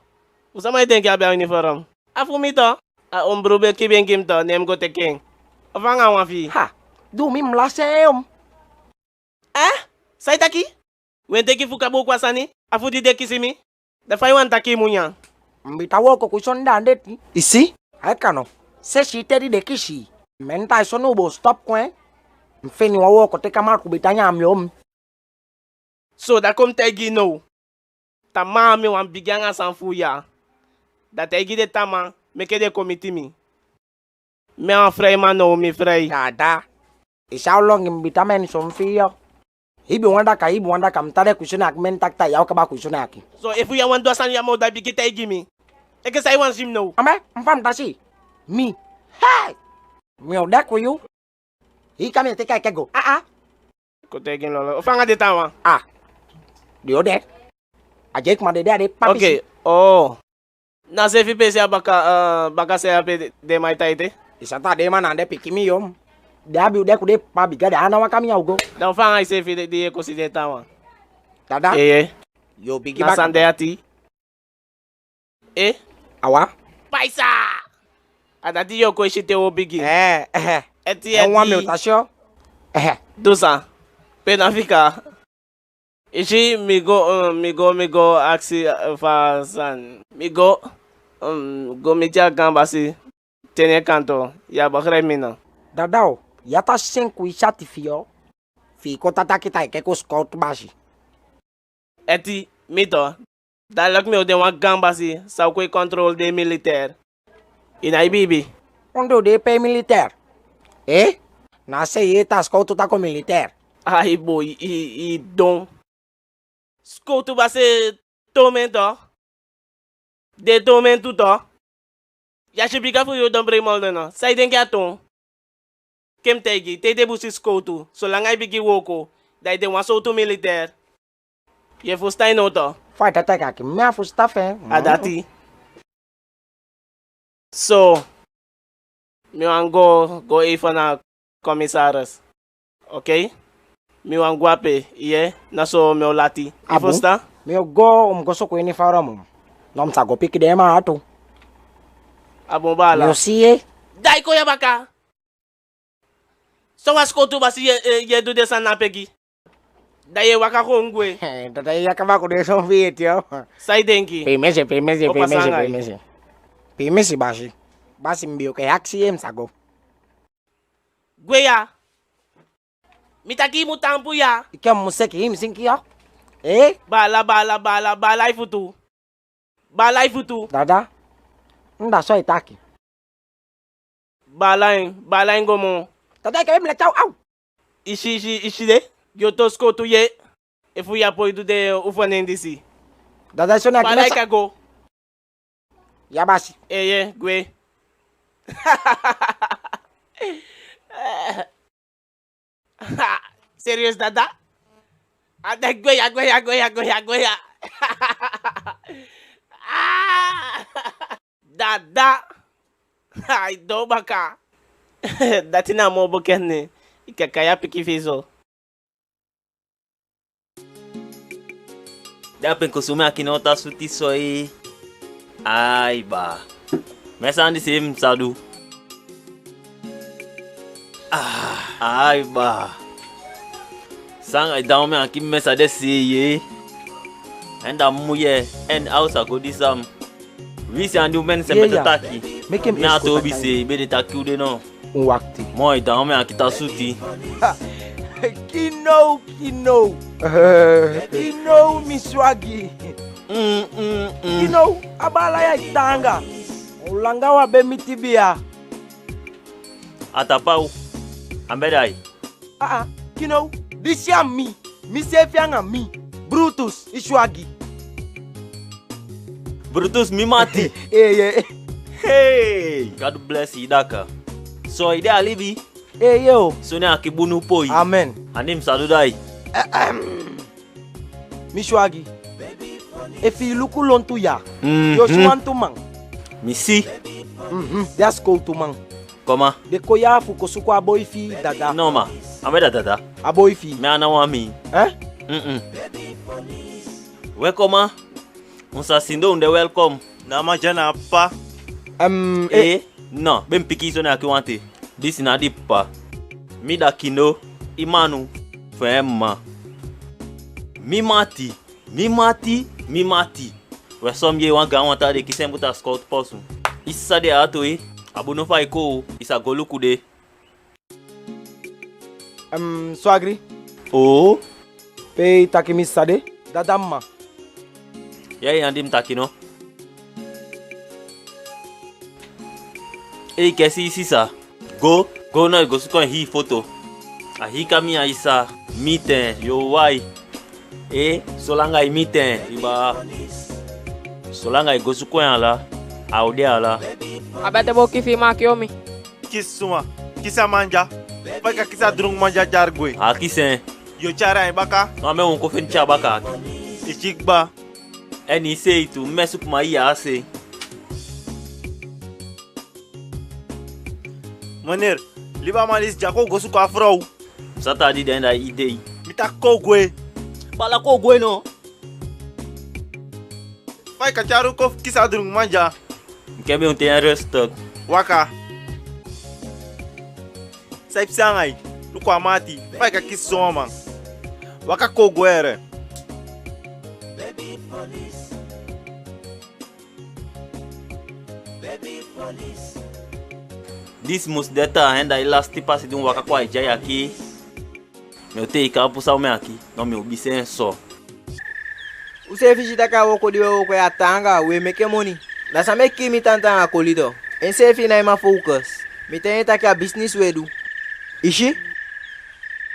U sama e denki a be a uniform? A fu mi to. A ombru be kibi en gi mi to, ne mi go teke en. Ofu anga wan fi i? Ha, du mi, mi lasi en. Eh? San i taki? We, teki fu kabuuku a sani, a fu di den kisi mi. Da fa i wani taki i mu nyan? Mi be ta wooko ku i soni da a deti. I si? Ai kano. Sesi te di den kisi i. Meni tai soni u bo stop kon, eh? Mi feni wan wooko te kamaliku be ta nyan mi om. So da kon mi taigi i now. Tamaa mi wani bigin anga sani fu u ya. Da taigi den tamaa, meke den kon miti mi. Mi a wan freiman now, mi frei. Dada. I si a u longi mi be ta meni son fi i yo. I be wan daka, i be wan daka, mi ta de ku i soni aki, meni taki taa ya o kaba ku i soni aki. So efu ya wani du a sani ya moo, da bigin taigi mi. Enke san i wani si mi now? Ambe, mi fa mi ta si mi. Hei! Mi o de ku yu. I kan mi e teke a eke go. Ah, ah. Kon taigi en lolo. Ofu anga den taawan? Ah. Den o de. A Jekman de, de a de papisi. Okei. Oo. Na seefi peesi a baka, eh, baka se ape den man e tan ete? I sa tan den man na den pikin mi yo. Den abi u de ku den papa bika den a na wan kamian u go. Da ofu anga iseefi di ye kon si den taawan? Dada. Eeye. Yo bigi baka. Na san de ati? Eh? Awa. Paisa! A dati yo kon e si te wo bigi. Eh, eh. Eti, eti. En wan mi o ta si o. Eh. Du san? Pe na fika? I si, mi go, eh, mi go, mi go akisi, eh, fa san. Mi go, eh, go miti a gaan basi. Te ne kanto, ya begrijp mi no? Dada o, ya ta sen ku i sati fi yo. Fi i kon ta taki taki kon sikowtu basi. Eti, mi to. Dadelijk mi o de wan gaan basi, sa o kon e kontrol den militair. I nái biibi. Ondoo de pe militair? Eh? Na se ye ta sikowtu tako militair. Ai boi, i, i don. Sikowtu basi e toon mi en to. Den toon mi en tu to. Ya si bika fu yu don brei mol de no. San i denki a toon? Ke mi taigi, te den busi sikowtu, solanga i bigin wooko, da i de wan sowtu militair. Ye fusutan en no to? Fa i taki, taki, mi á fusutan fu en. A dati. So, mi wani go, go even na commissaris. Okei? Mi wani go ape, ye, na so mi o lati. I fusutan? Mi o go, mi o go suku ini fa u de moo. Na mi sa go piki den man tu. A bun baala. Mi o si ye. Da i kon ya baka. Sowan sikowtu basi ye, ye, ye du den sani na peki. Da ye waka kon gwe. Dada, ye kaba kon du den sani fi i ete yo. San i denki? Pimisi, pimisi, pimisi, pimisi. Pimisi basi. Basi, mi be o kon akisi ye, mi sa go. Gwe ya. Mi taki i mu taampu ya. I ke mu seki, i mu sinki ya. Eh? Baala, baala, baala, baala i futu. Baala i futu. Dada, nda so i taki. Baala en, baala en go moo. Dada, i ke be mi leti, au, au. I si, i si, i si de, yo to sikowtu ye. Efu ya poi du den ufunen disi. Dada, so na baala i ka go. Ya basi. Eeye, gwe. Serious dada? A de gwe ya, gwe ya, gwe ya, gwe ya, gwe ya. Ah! Dada. Ai, doo baka. Dati na moo bokene. I ka kai a pikin fesi so. Da pen kosu mi aki no ta suti soi. Ai baa. Mi sani di seefi mi sa du. Ah, ai baa. Sanga i da mi aki mi sa de si ye. En da mu ye. En a o sa go di sam. Wi si andi u meni sembe taki. Mi a toobi se i be de taki u de no. Un wakti. Moi, da mi aki ta suti. Kinow, Kinow. Kinow, mi swagi. Mm, mm, mm. Kinow, a baala ya e taanga. Olanga wi á be miti biya. A tapu a u. A be dai. Aa, Kinow, disi a mi. Miseefi anga mi. Brutus, i swagi. Brutus, mi mati. Eeye. Hey, God bless i daka. So, i de a libi? Eeye o. So na aki bunu poi. Amen. Andi mi sa du dai. Ahem. Mi swagi. Efi i luku lontu ya. Mhm. Yo si wantu man. Mi si. Mhm. Den a sikowtu man. Koma. Den kon ya fu kon suku a boi fi i dada. No ma. A mi dada. A boi fi i. Mi a ná wan mi. Eh? Mm-mm. We koma. Un sa sindo, un de welkom. Na a man dya na a ppa. Em, eh. Eh, no, be mi piki i so na aki wante. Disi na di ppa. Mi da Kinow, i manu, fu en mma. Mi mati, mi mati, mi mati. We son yee wan gaan wantaa de kisi en buta sikowtu posu. I sa de a ato e, a bunu fa i kon, i sa go luku de. Em, swagri. Oo. Pe i taki mi sa de? Dada mma. Ya, i andi mi taki no. Ei, kesi i sisa. Go, go no, i go suku en hii foto. A hii kamian i sa miti en, yo wai. Ee, solanga i miti en, i baa. Solanga i go suku en ala, a o de ala. A bete bo kisi i maki o mi. Kisi suma, kisi a man dya. Fa i kan kisi a drungu man dya tyari gwe? A kisi en. Yo tyari en baka. Ma mi won kon feni tyari baka aki. I kiki kaba. En i sei tu, mi e suku man i ya a se. Meneer, libi a man disi dya, kon go suku a frow. Satadi den da i dei. Mi taki kon gwe. Bala kon gwe no. Fa i kan tyari u kon kisi a drungu man dya? Mi ke be un ten en rustig. Waka. San i psa anga i? Luku a mati. Fa i kan kisi sowan man? Waka kon gwe ere. Disi musu de taa en da i lasiti pasi di un waka kon a i dyai aki. Mi o tei i kaapu san u mi aki, no mi o bisi en so. Useefi si taki a wooko di u e wooko ya taanga, u e meke moni. Na san meke mi tanta anga koli to. Enseefi nái man focus. Mi taigi en taki a bisinisi u e du. I si?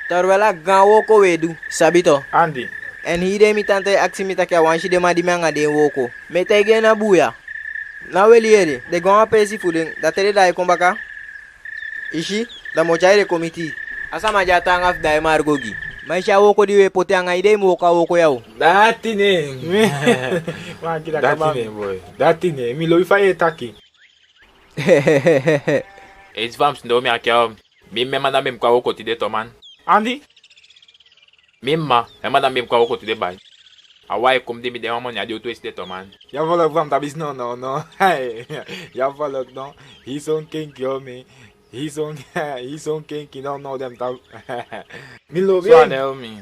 Terwijl a gaan wooko u e du, sabi to. Andi. En hii dei mi tanta e akisi mi taki a wani si den man di mi anga den e wooko. Mi e taigi en na buuya. Ná weli ede, den go a wan peesi fu den, da te den daai kon baka. I si, da mi o tyai den kon miti i. A sama di a taanga fu daai margo gi. Ma i si a wooko di we poti anga i, i dei mu wooko a wooko ya o. Dati ne. Dati ne, boi. Dati ne, mi lobi fa ye taki. Eisi fa mi sidon mi aki a... Mi mma en mma da mi mu kon a wooko tide to man. Andi? Mi mma en mma da mi mu kon a wooko tide bai. A wai kon mi di mi de wan moni a di o tu esi de to man. Ya folo fu am tabisi no no no. Ya folo no. Hii son kenki o mi. Hii son, hii son kenki no no den ta. Mi lobi en. So a ne o mi.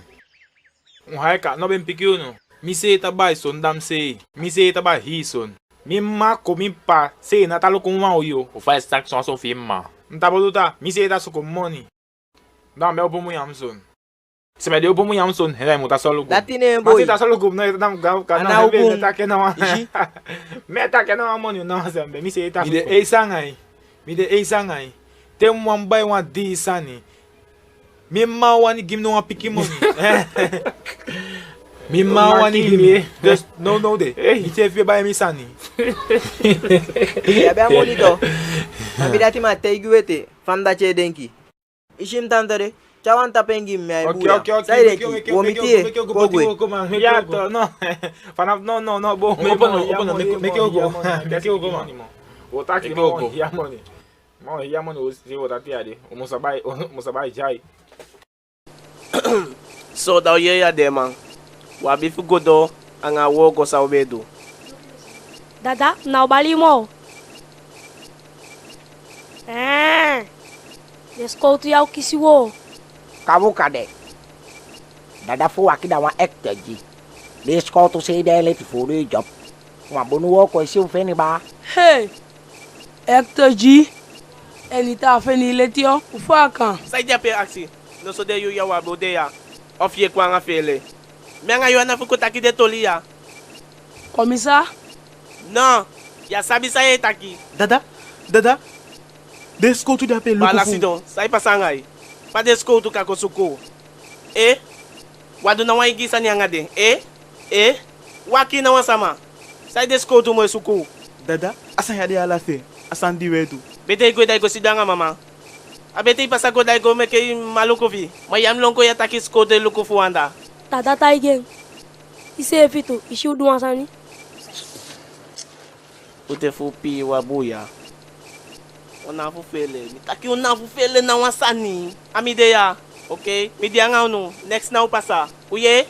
Un haika, no be mi piki unu. Mi seei ta bai son da mi seei. Mi seei ta bai hii son. Mi mma kon mi ppa seei ná ta luku wan uyo. U fa i si taki son a son fi i mma. Mi ta bolu ta, mi seei ta suku moni. Da mi be opo mu nyan son. Sembe di opo mu nyan son, hen da i mu ta solugu. Dati ne en boi. Ma seei ta solugu, no, e ta da mi gaw ka. Ana no, opo. Mi e taki na wan. Isi. Mi e taki na wan moni, no, sembe, mi seei ta suku. Mi de eisi anga i. Mi de eisi anga i. Te mi wani bai wan dii sani, mi mma wani gi mi no wan pikin moni. Mi mma wani gi mi. Dus no no de. Ei. Mi seefi be bai mi sani. Ya be a moni to. Ma mi dati ma taigi u ete fa mi dati e denki. I si mi tanta de. Tyai wan tapu en gi mi, mi á e... Oke, buuya. Oke, oke, sai denki. Meke u go, meke u go, meke u go, meke u go, meke u go, man, meke u go. Ya to, no. Fanafu no no no, bo. Opo no, opo no, meke u go. Meke u go, man. Wo taki, meke u go. Ya moni. Ma u hii a moni u si, wo taki a de. U mu sa bai, u mu sa bai dyai. So da u yee ya, den man. U abi fu go doo anga a wooko san u be du. Dada, ná o bali moo. Ee, den sikowtu ya o kisi u o. Kabu kande. Dada fu waki da wan ekte dyi. Den sikowtu seei den e leti fu u du i dyopu. Wan bunu wooko e si u feni baa. Hei! Ekte dyi, en i taa feni i leti o, u fa a kan. Saide i ape akisi? No so den yuu ya u abi u de ya, ofu ye kon anga feele. Mi anga yu a ná fu kon taki den toli ya. Komisa? No, ya sabi san ye taki. Dada, dada, den sikowtu de ape e luku fu u. Baala sidon, san e pasa anga i? Fa den sikowtu kan kon suku u? Ee? U á du ná wan eigi sani anga den, ee? Ee? U á kii ná wan sama. Saide sikowtu mu e suku u? Dada, a sani ya de ala se, a sani di we du. Betee i gwe da i go sidon anga mama. A betee i pasa go da i go meke i mma luku fi i. Ma ya mi lon kon ya taki sikowtu e luku fu u anda. Dada, taigi en. Iseefi tu, i si u du wan sani. U de fu pii u a buuya. U ná fu feele. Mi taki u ná fu feele ná wan sani. A mi de ya. Okei, mi de anga unu. Neks ná o pasa. U yee?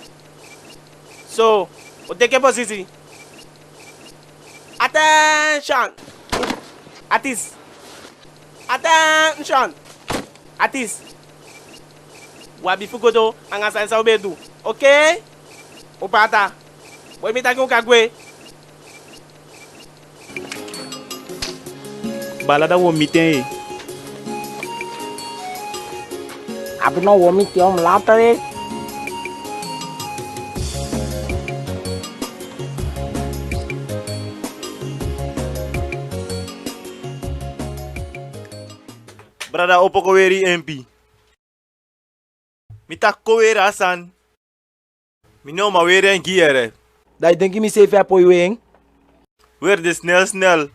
So, u teke posisi. Attention! Artist! Attention! Artist! U abi fu go doo anga sani san u be du. Okei? U paata. Boi, mi taki u kan gwe. Baala, da u o miti en. Abi no, u o miti en om later. Brada, opo kon weri i empi. Mi taki kon weri a sani. Mi ná o man weri en gi i yee. Da i denki miseefi á poi wei en? Weri den snel snel.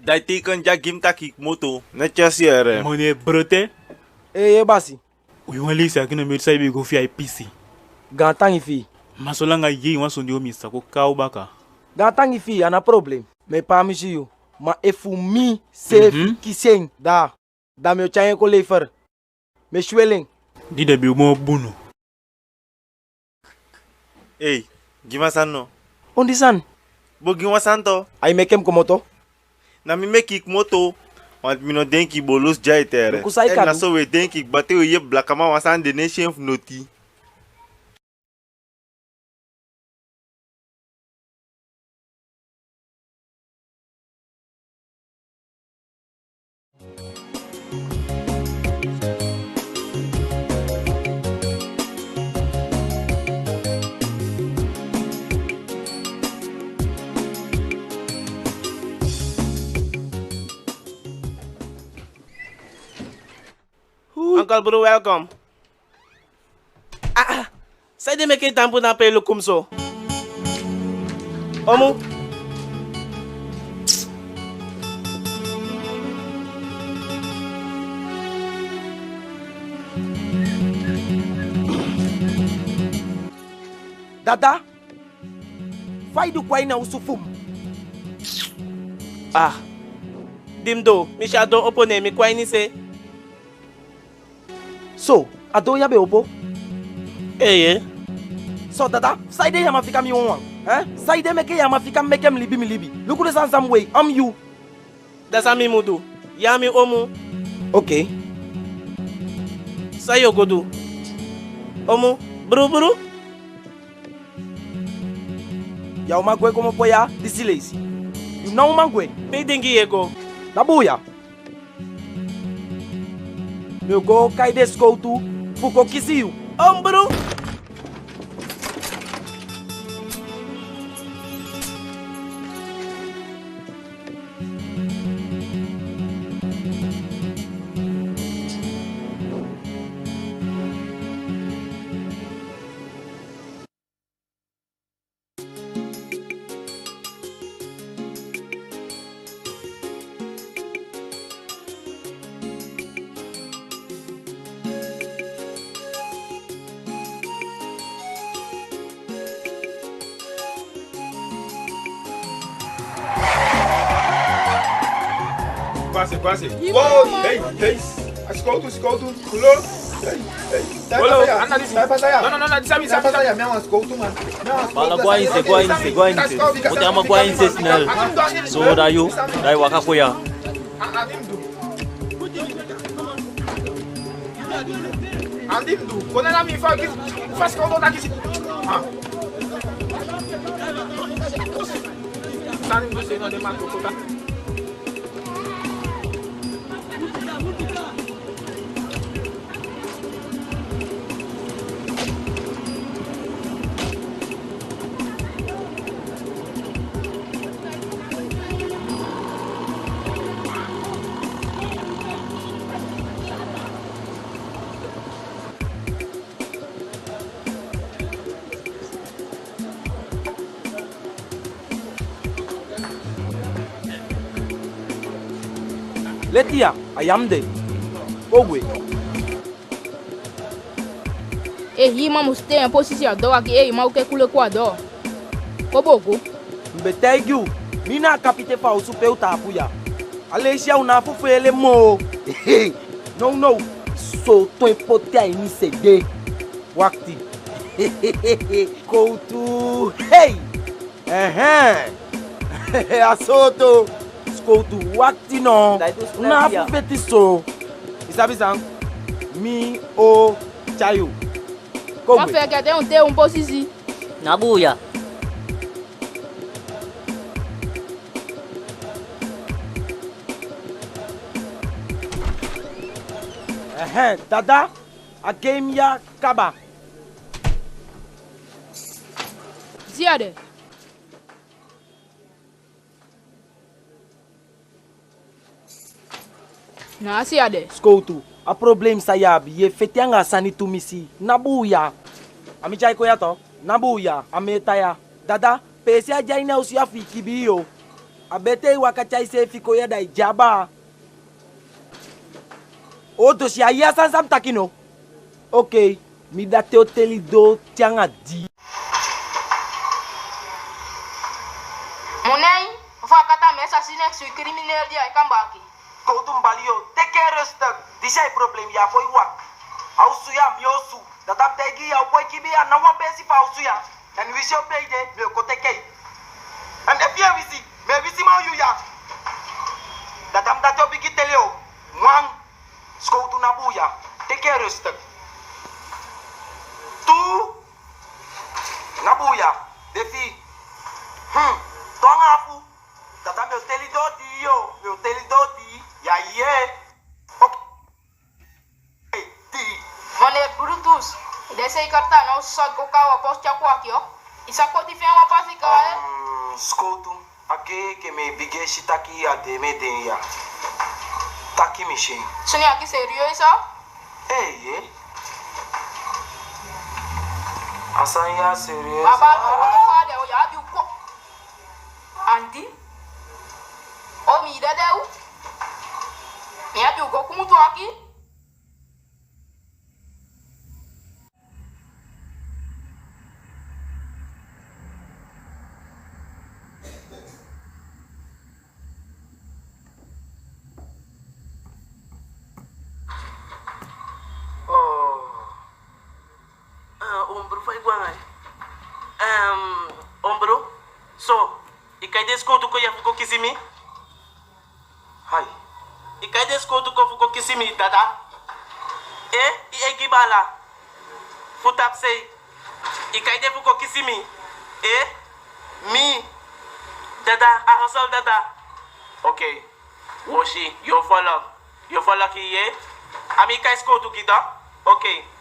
Da i teken dya gi mi taki i kmoto. Netjes yee. Moni e brote. Ee, yee basi. U yee wan leisi aki na mi o sa i be go fi ai pisi. Gaantangi fi i. Ma solanga i yei wan sondee, mi sa kon kai u baka. Gaantangi fi i, a ná problem. Mi e paamisi yu. Ma efu miseefi kisi en, da Da mi o tyai en kon lever. Mi e sweli en. Di de bi u moo bunu. Ei, gi mi a sani no. On di sani? Bo gi mi wan sani to. Ai meke mi komoto. Na mi meke i komoto. Want mi no denki i bo lusu dya ete. Luku san i kan du. Na so we denki kaba te we yeepi blakaman wan sani, den ná e si en fu noti. Uncle Bru, welkom. Ah, ah. Saide meke i tampu na ape e luku mi so? Omu. Dada, fa i du kon a ini a osu fu mi? Ah, di mi doo, mi si a doo opo, ne mi kon a ini se. So, a doo ya be opo? Eeye. So, dada, saide yu á man fika mi wawan? Eh? Saide meke yu á man fika mi meke mi libi mi libi? Luku den sani san mi wei, a mi yu. Da san mi mu du? Yu a mi omu. Okei. San yu o go du? Omu, buru buru. Yu á o man gwe komopo ya disi leisi. Yu ná o man gwe. Pe i denki yu e go? Na buuya. Mi o go kai den sikowtu fu kon kisi yu. Ombru! Kwase, kwase. Wow, hey, hey. A sikowtu, sikowtu. Kulo. Hey, hey. Kulo, anda disi. No, no, no, no, disi a mi, disi a mi. Bala, go a ini se, go a ini se, go a ini se. Meke a man go a ini se snel. So da yu, da i waka kon ya. Andi mi du. Kon na mi fa, fa sikowtu taki si. Ah. Sani mi du se no de man kota. Leti ya, a ya mi de. Kon gwe. Ee, hii, man mu sitee en posisi a doo aki, ee, man o ke kule kon a doo. Kon boo go. Mi be taigi u, mi na a kapiten fu a osu pe u taampu ya. A leisi ya u ná a fu feele moo. Nownow, sowtu en poti a ini se de. Wakiti. Sikowtu. Hei! Ehe. A sowtu. Sikowtu, wakiti no. U ná a fu feti so. I sabi san? Mi o tyai u. Kon gwe. Wan feke te un te un posisi. Na buuya. Ehe, dada, a game ya kaba. Si a de. Na a si a de. Sikowtu, a problem san yu abi, yu e feti anga a sani tumisi. Ná buuya. A mi tyai kon ya to. Ná buuya, a mi e tan ya. Dada, peesi á de a ini a osu ya fi i kibii o. A betee i waka tyai iseefi kon ya da i de a baa. Oo, dus yu á yee a sani san mi taki no? Okei, mi dati o teli doo te anga dii. Munei, u fu a kata mi e sa si next week crimineel di ai kamba aki. Sikowtu, mi bali yu, teke en rustig. Disi a i problem, yu á poi waka. A osu ya a mi osu. Dati a mi taigi yu, yu á o poi kibii a ná wan peesi fu a osu ya. En wisi o pe i de, mi o kon teke i. En efu yu e wisi, mi e wisi moo yu ya. Dati a mi dati o bigin teli o. Wan, sikowtu, ná buuya. Teke en rustig. Tu, ná buuya. Defi. Hmm. Tu anga afu. Dati a mi o teli doo dii yo. Mi o teli doo dii. Yu á yee. Op. Meneer Brutus, den seefi kata ná o soi go kaba, posi tyai kon aki o. I sa koti fi en wan pasi kaba. Mm, sikowtu, a gei enke mi e bigin e si taki a de mi e denki ya. Taki mi si en. Soni aki serieus o? Eeye. A A sani ya serieus. Baba, no, no, no, fa de o ya du ko. Anti. O mi dede u. Mi a du ko kumutu aki. Oh. Ah, ombru, fa i go anga i? Ehm, ombru, so, i kai den sikowtu kon ya fu kon kisi mi? Hai. I kai den sikowtu kon fu kon kisi mi, dada? Eh, i eigi baala fu tapusei. I kai den fu kon kisi mi. Eh, mi, dada, a hosel dada. Oké. Wosi, yo folok. Yo folok, i yee? A mi kai sikowtu gi, da? Oké.